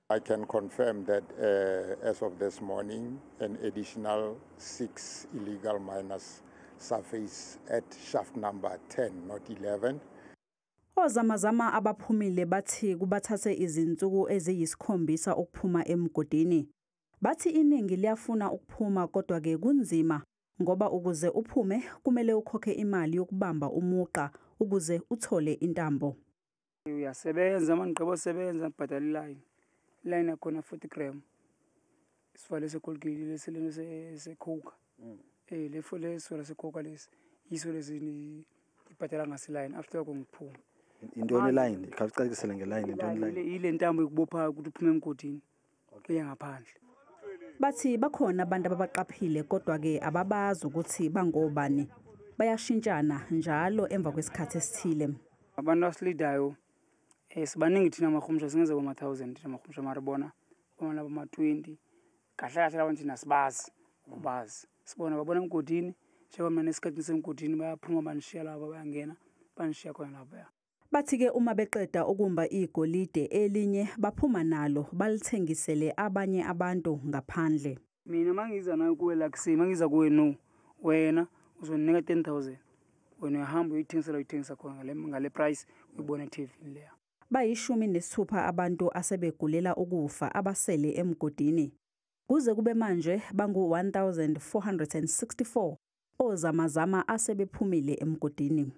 I can confirm that as of this morning, an additional 6 illegal miners surface at shaft number 10, not 11. Ozamazama abaphumile bathi kubathathe izinsuku eziyisikhombisa ukuphuma emgodini. Bathi iningi liyafuna ukuphuma, kodwa ke kunzima ngoba ukuze uphume kumele ukhokhe imali yokubamba umugqa ukuze uthole intambo. Uyasebenza, uma nigqiba usebenza ngibhadala ilayini. Ilayini yakhona 40 gram. Isivalo seGolgate lesi lena seCoca. Le le sivalo seCoca lesi. Yiso lesi ngibhadala ngaso ilayini, after lokho ngiphuma. Intoni ilayini? Khawucacisele ngelayini, intoni ilayini? Ile ntambo yokubopha ukuthi uphume emgodini uye ngaphandle. Bathi bakhona abantu ababaqaphile, kodwa ke ababazi ukuthi bangobani. Bayashintshana njalo emva kwesikhathi esithile. Abantu abasilidayo sibaningi thina amahumsha, singenza boma-1000 thina amahumsha, mara bona bona boma-20 kahle kahle laba thina sibazi ukubazi, sibona babona emgodini, njengoba mina nesikhathi nisemgodini bayaphuma banishiya lapha, bayangena banishiya khona lapha. Bathi ke uma beqeda ukumba igolide elinye baphuma nalo balithengisele abanye abantu ngaphandle. Mina mangiza nayo kuwe la kuseni, mangiza kuwe, no, wena uzondinika 10,000, wena uyahamba uyithengisela, uyithengisa khona ngale price uyibona e-TV leya. Bayi-16 abantu asebegulela ukufa abasele emgodini. Kuze kube manje bangu-1464 ozamazama asebephumile emgodini.